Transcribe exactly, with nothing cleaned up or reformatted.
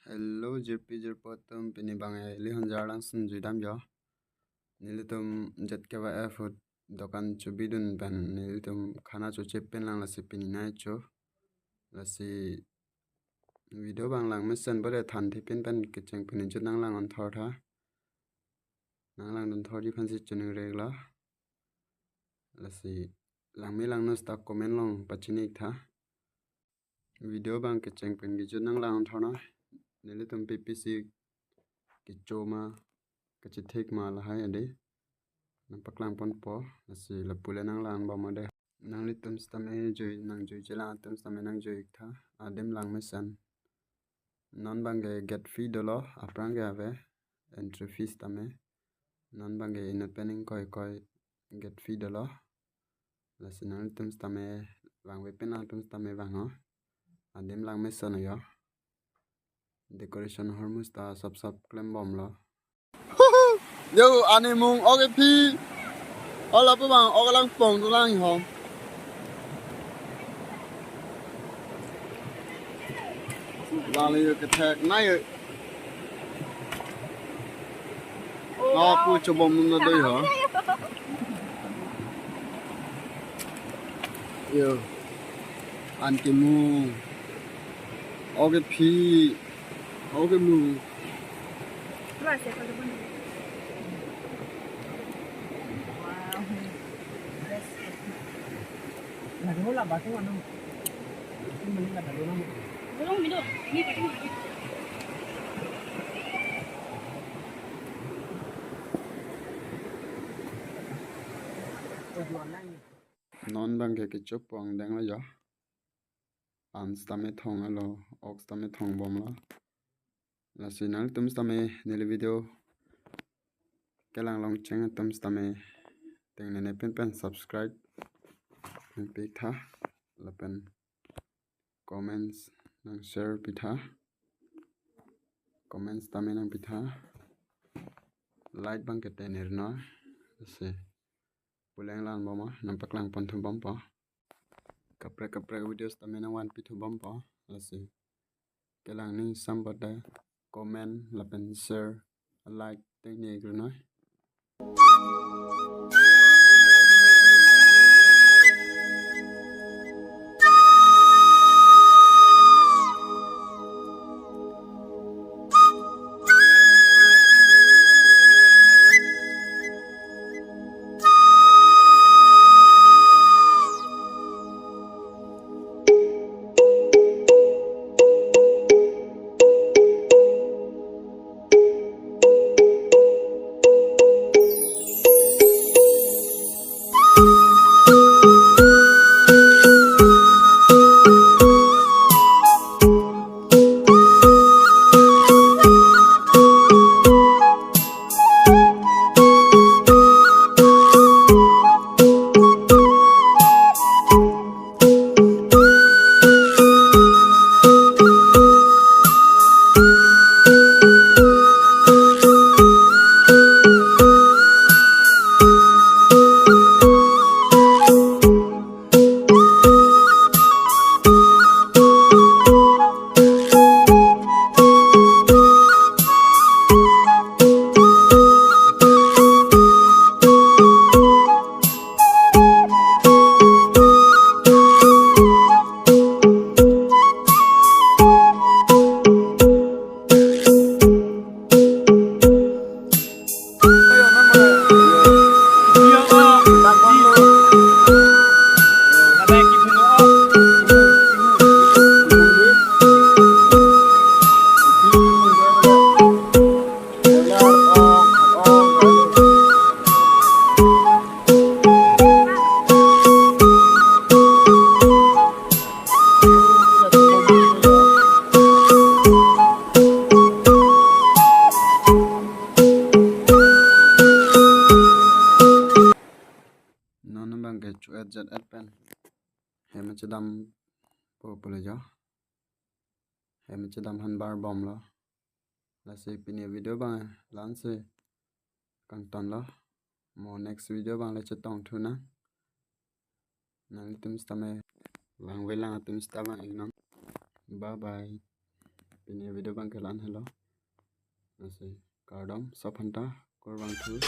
Hello, jirpi jirpo atum, pini abang ili hanjar langsun juidam jo. Nelitum Z K Y F food dokan chobidun pen nelitum khana chochepin lang, lasi pini nai cho. Lasi video abang langmesen bole than thepin pen kecheng pini jut nanglang-un thor tha. Nanglangdun thor ji aphansi choningri-iklo. Lasi langme langno seta comment along pachini-ik tha. Video abang kecheng pen kejut nanglang-un thor nang. Nelitum P P C kecho ma, kachethek ma lahai ade nangpaklangponpo, lasi lapu le nanglang bom ade. Nanglitum sitame jui, nangjuijelang atum sitame nangjui-ik tha. Adim langmesen. Non abangke gate fee dolo, aphrang ke ave entry fees tame. Non abangke inut pen ingkoi koi gate fee dolo. Lasi nanglitum sitame vangvepin atum sitame vang ho. Adim langmesen jo. Decoration ahormu seta sap sap klembomlo. Yo, ani mung ok ephi. Hala pu abang ok langpong tu lang ho. Lang le yo kethek nai yo. Lapu chobom nung na doi ho. Yo. An kemung. Ok ephi. Ok kemung. Non abangke kecho pon denglo jo. An sitame thong-etlo, ok sitame thongbomlo. Lasi nanglitum sitame neli video kelang longcheng atum sitame tengnene pen pen subscribe nangpi tha, lapen comments nang share pi tha, comments tame nangpi tha, like abangke tenir noi, lasi pu le nanglang bom ma, nangpaklangpon thu bompo. Kaprek kaprek videos tame nangvanpi thu bompo, lasi kelang ning sambat de comment lapen share, like tengne-ik ri noi. Non abangke chu-et jet-et pen hem chedampo pulo jo. Hem chedam hanbar bomlo. Lasi pini video abang la-ansi kangtonlo. Mo next video abang le chetong thu nang. Nanglitum sitame vangvelang atum sita vang-ik nang. Bye bye. Pini video abang ke la-an helo. Lasi kardom, sob aphanta kurvangthu.